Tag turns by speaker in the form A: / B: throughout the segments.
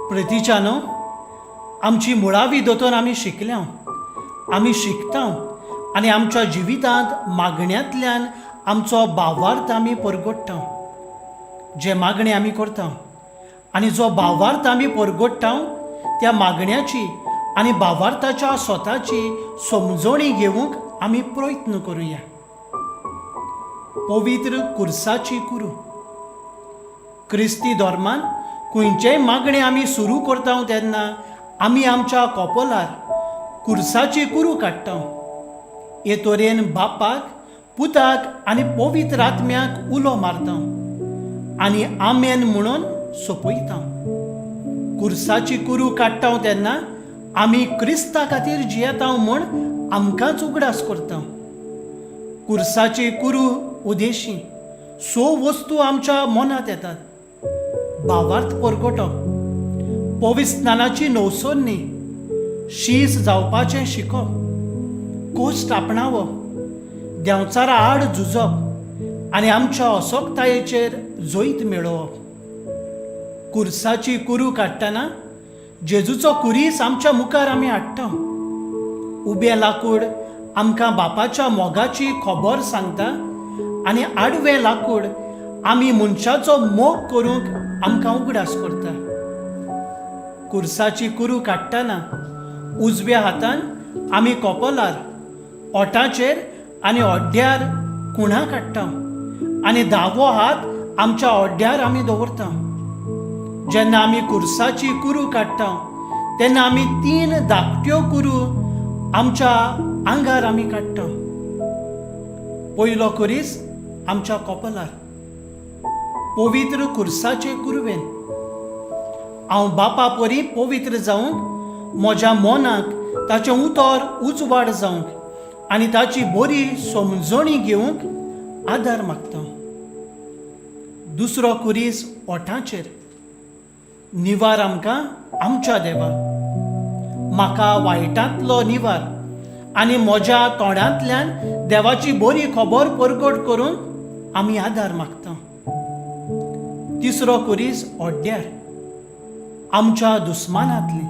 A: प्रतिच्यानो, आमची मुळावी दोतोर आमी शिकल्या, आमी शिकता आनी आमच्या जिवितांत मागण्यांतल्यान आमचो भावार्थ आमी परगट्टा. जे मागणें आमी करता आनी जो भावार्थ आमी परगट्टा, त्या मागण्याची आनी भावार्थाच्या स्वताची समजणी घेवंक आमी प्रयत्न करुया. पवित्र कुर्साची कुरू. क्रिस्ती धर्मान खंयचेय मागणें आमी सुरू करता तेन्ना आमी आमच्या कोपोलार कुर्साची कुरू काडटा. हे तरेन बापाक, पुताक आनी पवित्र आत्म्याक उलो मारता आनी आमेन म्हणून सोंपयता. कुर्साची कुरू काडटा तेन्ना आमी क्रिस्ता खातीर जियेता म्हूण आमकांच उगडास करता. कुर्साची कुरू उदेशी स वस्तू आमच्या मनांत येतात: भावार्थ परगटप, पविस्नानाची नवसरणी, शीस जावपाचें शिकप, कोश्ट आपणावप, देंवचारा आड झुजप आनी आमच्या असक्तायेचेर जैत मेळोवप. कुर्साची कुरू काडटना जेजूचो कुरीस आमच्या मुखार आमी हाडटा. उबें लाकूड आमकां बापाच्या मोगाची खबर सांगता आनी आडवें लाकूड आमी मनशाचो मोग करूंक आमकां उगडास करता. कुर्साची कुरू काडटना उजव्या हातान आमी कोपोलार, ओठाचेर आनी ओड्ड्यार खुणां काडटा आनी दावो हात आमच्या ओड्ड्यार आमी दवरता. जेन्ना आमी कुर्साची कुरू काडटा तेन्ना आमी तीन धाकट्यो कुरू आमच्या आंगार आमी काडटा. पयलो कुरीस आमच्या कोपलार, पवित्र कुर्साचे कुरवेन हांव बापा परी पवित्र जावंक, म्हज्या मनाक ताचें उतर उजवाड जावंक आनी ताची बरी समजणी घेवंक आदार मागता. दुसरो कुरीस ओठाचेर, निवार आमकां आमच्या देवा, म्हाका वायटांतलो निवार आनी म्हज्या तोंडांतल्यान देवाची बरी खबर परगट करून आमी आदार मागता. तिसरो कुरीस ओड्ड्यार, आमच्या दुस्मानांतली.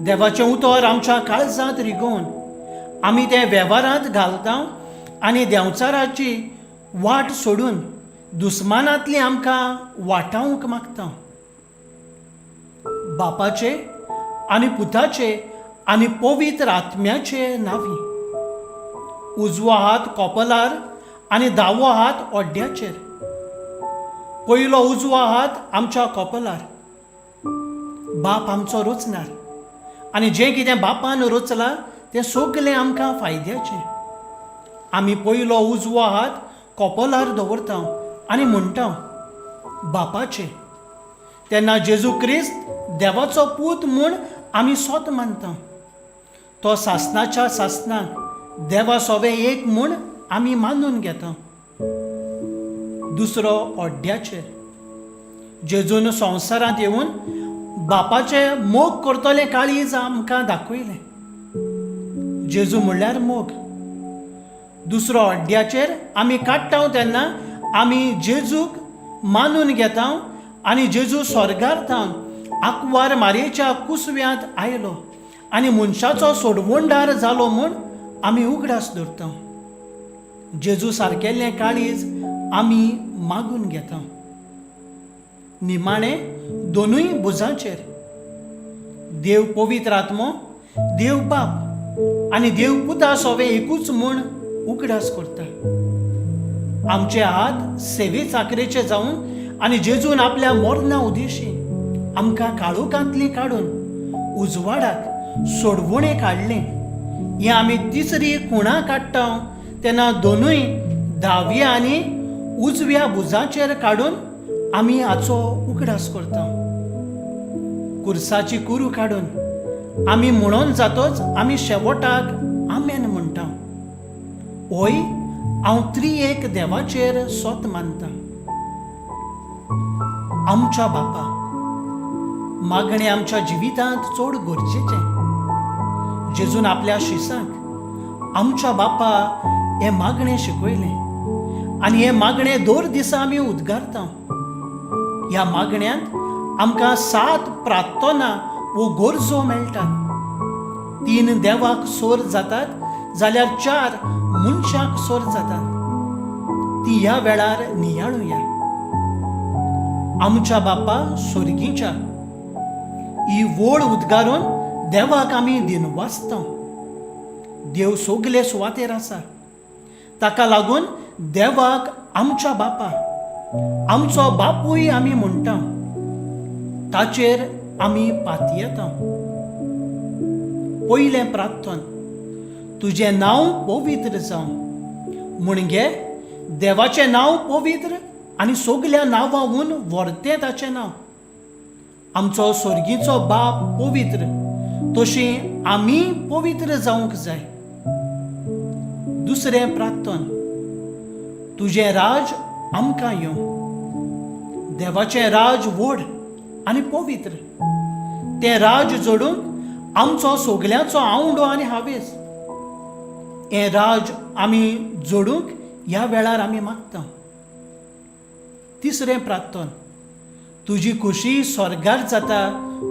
A: देवाचें उतर आमच्या काळजांत रिगोवन आमी तें वेव्हारांत घालता आनी देंवचाराची वाट सोडून दुस्मानांतली आमकां वाटावंक मागता. बापाचे आनी पुताचे आनी पवित्र आत्म्याचे नांवी. उजवो हात कोपलार आनी दावो हात ओड्ड्याचेर. पयलो उजवो हात आमच्या कोपलार. बाप आमचो रचणार आनी जें कितें बापान रचलां तें सगलें आमकां फायद्याचें. आमी पयलो उजवो हात कोपलार दवरता आनी म्हणटा, बापाचें. तेन्ना जेजू क्रिस्त देवाचो पूत म्हूण आमी सोत मानता. तो सासनाच्या सासनाक देवा सोवे एक म्हूण आमी मानून घेता. दुसरो ओड्ड्याचेर. जेजून संवसारांत येवन बापाचे मोग करतलें काळीज आमकां दाखयलें. जेजू म्हणल्यार मोग. दुसरो अड्ड्याचेर आमी काडटा तेन्ना आमी जेजूक मानून घेता आनी जेजू स्वर्गार थावन आंकवार मारयेच्या कुसव्यांत आयलो आनी मनशाचो सोडवणदार जालो म्हूण आमी उगडास दवरता. जेजू सारकेल्लें काळीज आमी मागून घेता. निमाणें दोनूय भुजांचेर. देव पवित्र आत्मो, देव बाप आनी देव पुता सोवे एकूच म्हूण उगडास करता. आमचे हात सेवे चाकरेचे जावन आनी जेजून आपल्या मरणा उदेशी आमकां काळोखांतली काडून उजवाडाक सोडवणे काडलें, हें आमी तिसरी खुणा काडटा तेन्ना दोनूय दाव्या आनी उजव्या भुजाचेर काडून आमी हाचो उगडास करता. कुर्साची कुरू काडून आमी म्हणून जातोच आमी शेवटाक आमेन म्हणटा. ओय, हांव त्रिएक देवाचेर सोत मानता. आमच्या बापा. मागणें आमच्या जिवितांत चड गरजेचें. जेजून आपल्या शिसांक आमच्या बापा हें मागणें शिकयलें आनी हें मागणें दर दिसा आमी उद्गारता. ह्या मागण्यांत आमकां सात प्रार्थना वो गरजो मेळटात. 3 देवाक सोर जातात जाल्यार 4 मनशाक सोर जातात. ती ह्या वेळार नियाळुया. आमच्या बापा सोर्गीच्या ही वळ उद्गारून देवाक आमी दिनवासता. देव सगले सुवातेर आसा, ताका लागून देवाक आमच्या बापा, आमचो बापूय आमी म्हणटा, ताचेर आमी पातयेता. पयलें प्रार्थन, तुजें नांव पवित्र जावं. म्हणजे देवाचें नांव पवित्र आनी सगल्या नांवांहून व्हरतें ताचें नांव. आमचो सोर्गीचो बाप पवित्र, तशी आमी पवित्र जावंक जाय. दुसरें प्रार्थन, तुजें राज आमकां येवं. देवाचें राज व्हड आनी पवित्र, तें राज जोडूंक आमचो सगल्यांचो आवंडो आनी हावेस. हें राज आमी जोडूंक ह्या वेळार आमी मागता. तिसरें प्रार्थन, तुजी खुशी स्वर्गार जाता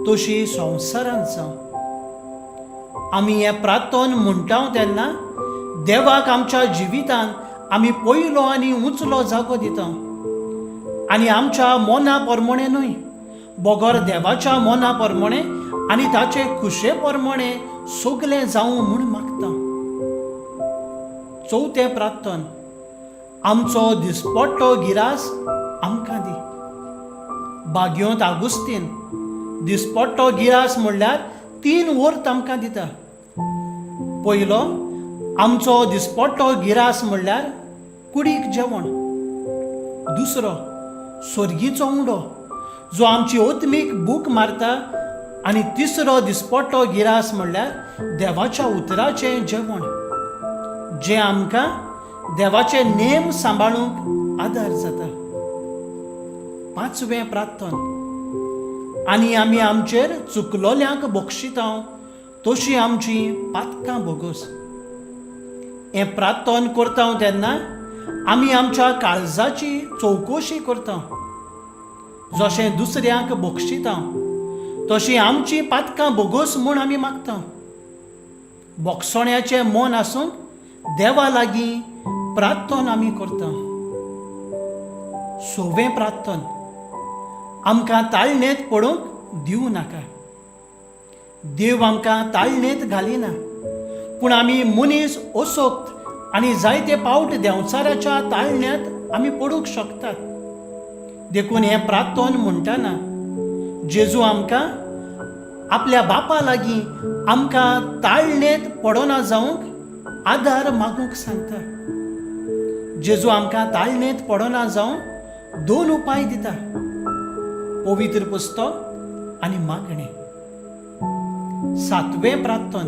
A: तशी संवसारांत जावं. आमी हें प्रार्थन म्हणटा तेन्ना देवाक आमच्या जिवितांत आमी पयलो आनी उंचलो जागो दिता आनी आमच्या मना प्रमाणें न्हय, बगर देवाच्या मना प्रमाणें आनी ताचे खुशे प्रमाणें सगलें जावं म्हूण मागता. चवथें प्रार्थन, आमचो दिसपट्टो गिरास आमकां दी. बागयोंत आगुस्तीन दिसपट्टो गिरास म्हणल्यार 3 वर्त आमकां दिता. पयलो, आमचो दिसपट्टो गिरास म्हणल्यार कुडीक जेवण. दुसरो, सोर्गीचो उंडो जो आमची ओतमीक भूक मारता. आनी तिसरो दिसपट्टो गिरास म्हणल्यार देवाच्या उतराचें जेवण, जें आमकां देवाचे नेम सांबाळूंक आदार जाता. पांचवें प्रार्थन, आनी आमी आमचेर चुकलोल्यांक बक्षिता तशी आमची पातकां भोगोस. हें प्रार्थन करता तेन्ना आमी आमच्या काळजाची चवकशी करता. जशें दुसऱ्यांक बक्षिता तशी आमची पातकां भोगोस म्हूण आमी मागता. बोगसण्याचें मन आसूंक देवा लागीं प्रार्थन आमी करता. सवें प्रार्थन, आमकां ताळणेंत पडूंक दिवं नाका. देव आमकां ताळणेंत घालिना, पूण आमी मनीस असोक्त आनी जायते पावट देंवचाराच्या ताळण्यांत आमी पडूंक शकतात. देखून हें प्रार्थन म्हणटना जेजू आमकां आपल्या बापा लागीं आमकां ताळणेंत पडना जावंक आदार मागूंक सांगता. जेजू आमकां ताळणेंत पडना जावंक 2 उपाय दिता, पवित्र पुस्तक आनी मागणें. सातवें प्रार्थन,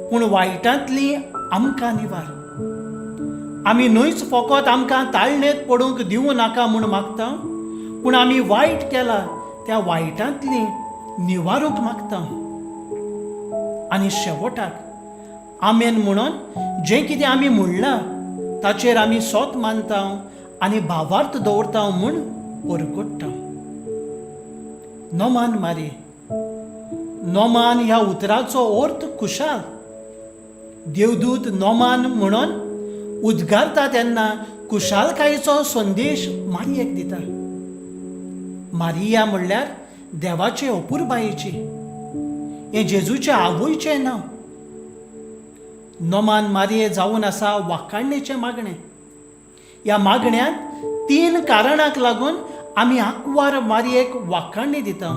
A: पूण वायटांतली आमकां निवार. आमी न्हयच फकत आमकां ताळणेंत पडूंक दिवं नाका म्हूण मागता, पूण आमी वायट केला त्या वायटांतली निवारूंक मागता. आनी शेवटाक आमेन म्हणून जें कितें आमी म्हणलां ताचेर आमी सोत मानता आनी भावार्थ दवरता म्हूण परगट्टा. नोमान मारी. नोमान ह्या उतराचो अर्थ खुशाल. देवदूत नोमान म्हणून उद्गारता तेन्ना खुशालकायेचो संदेश मारियेक दिता. मारिया म्हणल्यार देवाचे अपुरबायेची, हें जेजूचे आवयचें नांव. नोमान मारिये जावन आसा वाखाणणेचें मागणें. ह्या मागण्यांत 3 कारणांक लागून आमी आंकवार मारियेक वाखाणणी दिता.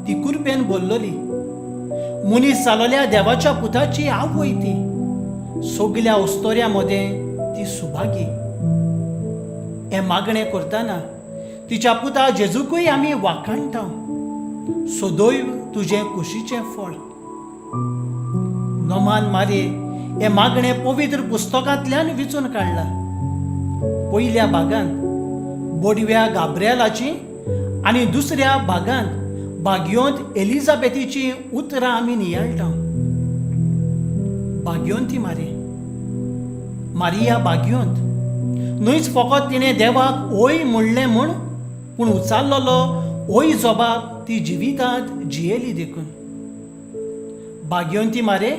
A: ती कुरपेन बोल्लोली, मनीस जालोल्या देवाच्या पुताची आवय ती. सगल्या अस्तोऱ्यां मदें ती सुभागी. हें मागणें करतना तिच्या पुता जेजूकूय आमी वाखाणटा, सदैव तुजें कुशीचें फळ. नोमान मारिये हें मागणें पवित्र पुस्तकांतल्यान विचून काडलां. पयल्या भागांत बोडव्या गाब्रिएलाची आनी दुसऱ्या भागांत बाग्योंत एलिझाबेथीची उतरां आमी नियाळटा. बाग्योंत ती मारी, मारिया बाग्योंत न्हयच फकत तिणें देवाक ओय म्हणलें म्हूण, पूण उचारलेलो होय जबाब ती जिवितांत जियेली देखून. भाग्यवंती मारे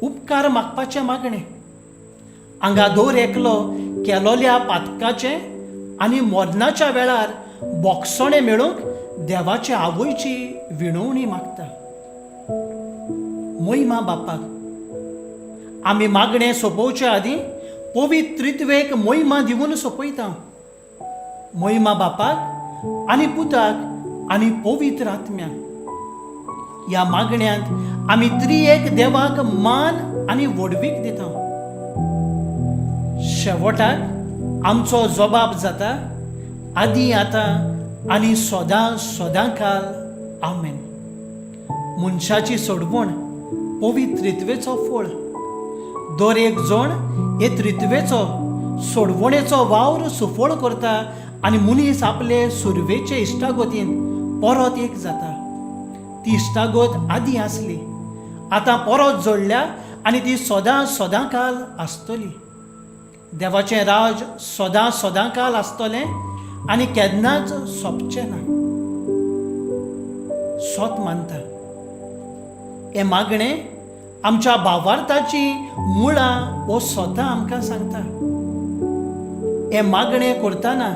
A: उपकार मागपाचें मागणें. हांगा दर एकलो केलोल्या पातकाचें आनी मरणाच्या वेळार बोगसणें मेळूंक देवाचे आवयची विणवणी मागता. मोहिमा बापाक आमी मागणें सोंपोवचे आदीं पवित्र त्रित्वेक मोहिमा दिवन सोंपयता. मोहिमा बापाक आनी पुताक आनी पवित्र आत्म्याक. ह्या मागण्यांत आमी त्रियेक देवाक मान आनी व्हडवीक दिता. शेवटाक आमचो जबाब जाता आदी आतां आनी सदां सदां काल आमेन. मनशाची सोडवण पवित्र त्रित्वेचो फळ. दर एक जण हे त्रित्वेचो सोडवणेचो वावर सुफळ करता आनी मनीस आपले सुरवेचे इश्टागतीन परत एक जाता. ती इश्टागत आदीं आसली, आतां परत जोडल्या आनी ती सदां सदां काल आसतली. देवाचें राज सदां सदां काल आसतलें आनी केन्नाच सोंपचें ना. सोत मानता हें मागणें आमच्या भावार्थाची मुळां हो स्वता आमकां सांगता. हें मागणें करतना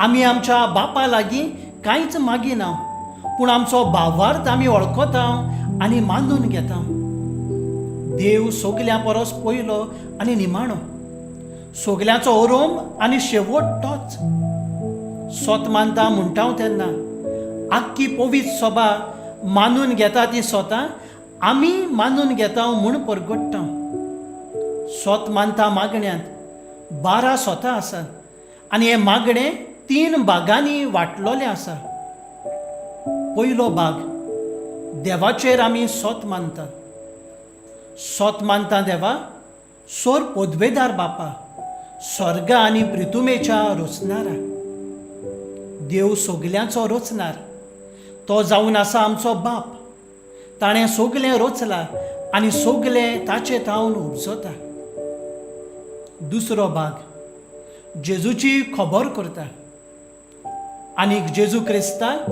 A: आमी आमच्या बापा लागीं कांयच मागिना, पूण आमचो भावार्थ आमी वळखता आनी मानून घेता. देव सगल्यां परस पयलो आनी निमाणो, सगल्यांचो ओरोम आनी शेवट तोच. सोत मानता म्हणटा तेन्ना आख्खी पवित्र सभा मानून घेता ती स्वता आमी मानून घेता म्हूण परगट्टा. सोत मानता मागण्यांत 12 सोतां आसात आनी हें मागणें 3 भागांनी वांटलोलें आसा. पयलो भाग, देवाचेर आमी सोत मानतात. सोत मानता देवा सोर पदवेदार बापा, स्वर्ग आनी प्रितुमेच्या रचनारा. देव सगल्यांचो रचनार, तो जावन आसा आमचो बाप. ताणें सगलें रचलां आनी सगलें ताचे थावन उपजता. दुसरो भाग, जेजूची खबर करता. आनीक जेजू क्रिस्ताक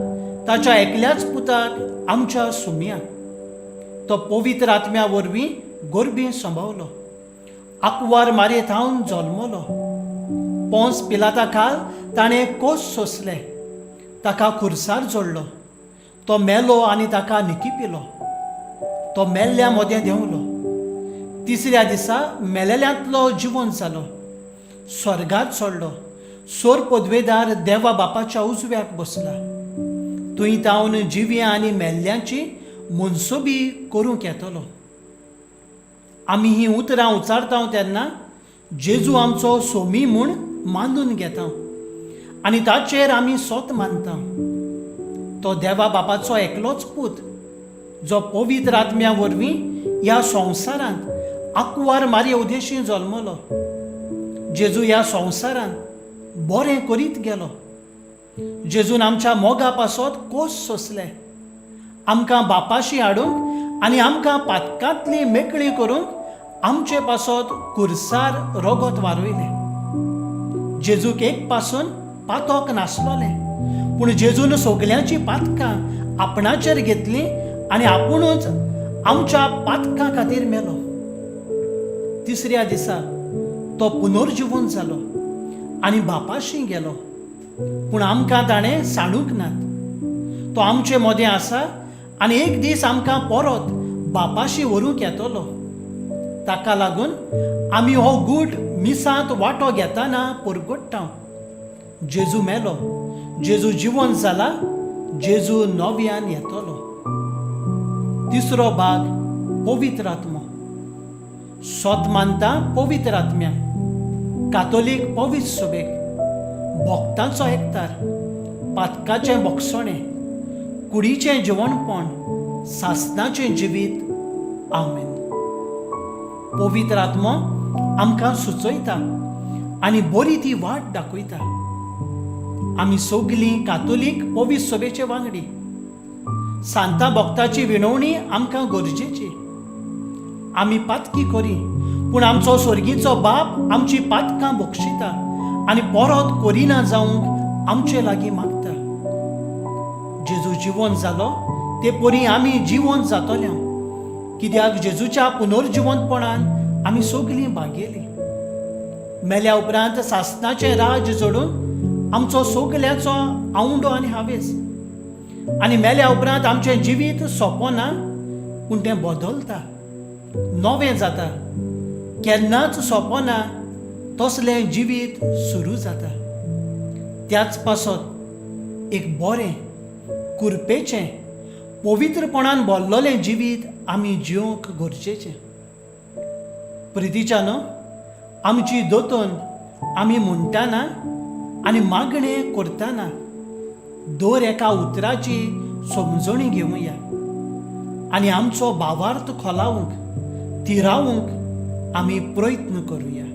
A: ताच्या एकल्याच पुताक आमच्या सुमयाक तो पवित्र आत्म्या वरवीं गोरबी संभावलो, आकवार मारये थावन जल्मलो. पोंस पिलाता खाल ताणें कोस सोंसले, ताका खुरसार जोडलो, तो मेलो आनी ताका निकिपिलो. तो मेल्ल्या मोदें देंवलो, तिसऱ्या दिसा मेलेल्यांतलो जिवन जालो, स्वर्गात चडलो, सोर पदवेदार देवा बापाच्या उजव्याक बसला. थंय तावन जिव्या आनी मेल्ल्यांची मनसोबी करूंक येतलो. आमी हीं उतरां उचारता तेन्ना जेजू आमचो सोमी म्हूण मानून घेता आनी ताचेर आमी सोत मानता. तो देवा बापाचो एकलोच पूत, जो पवित्र आत्म्या वरवीं ह्या संवसारांत आकवार मारये उदेशी जल्मलो. जेजू ह्या संवसारांत बरें करीत गेलो. जेजून आमच्या मोगा पासत कोस सोंसले, आमकां बापाशी हाडूंक आनी आमकां पातकांतली मेकळी करूंक आमचे पासत कुरसार रगत वारयलें. जेजूक एक पासून पातोक नासलोलें, पूण जेजून सगल्यांची पातकां आपणाचेर घेतली आनी आपुणूच आमच्या पातकां खातीर मेलो. तिसऱ्या दिसा तो पुनर्जिवन जालो आनी बापाशी गेलो, पूण आमकां ताणें सांडूंक नात. तो आमचे मोदें आसा आनी एक दीस आमकां परत बापाशी व्हरूंक येतलो. ताका लागून आमी हो गूट मिसांत वांटो घेतना परगट्टा. जेजू मेलो, जेजू जिवन जाला, जेजू नव्यान येतलो. तिसरो भाग, पवित्र आत्मो. सोत मानता पवित्र आत्म्या कातोलीक पवित्र सभेक, भक्तांचो एकतार, पातकाचें बोगसणें, कुडीचें जिवणपण, सासनाचें जिवीत. आमेन. पवित्र आत्मो आमकां सुचयता आनी बरी ती वाट दाखयता. आमी सगलीं कातोलीक पवित्र सभेचे वांगडी. सांता भक्ताची विनवणी आमकां गरजेची. आमी पातकी करी, पूण आमचो स्वर्गीचो बाप आमची पातकां बक्षिता आनी परत करिना जावंक आमचे लागीं मागता. जिवन जालो ते परी आमी जिवन जातले, कित्याक जेजूच्या पुनर्जिवंतपणान आमी सगलीं भागेली. मेल्या उपरांत सासणाचें राज जोडून आमचो सगल्यांचो आवंडो आनी हावेस. आनी मेल्या उपरांत आमचें जिवीत सोंपना, पूण तें बदलता, नवें जाता, केन्नाच सोंपना तसलें जिवीत सुरू जाता. त्याच पासत एक बरें कुरपेचें पवित्रपणान भरलेलें जिवीत आमी जिवंक गरजेचें. प्रितीच्या न्हू, आमची दोतोन आमी म्हणटाना आनी मागणें करतना दर एका उतराची समजणी घेवया आनी आमचो भावार्थ खोलावंक, थिरावंक आमी प्रयत्न करुया.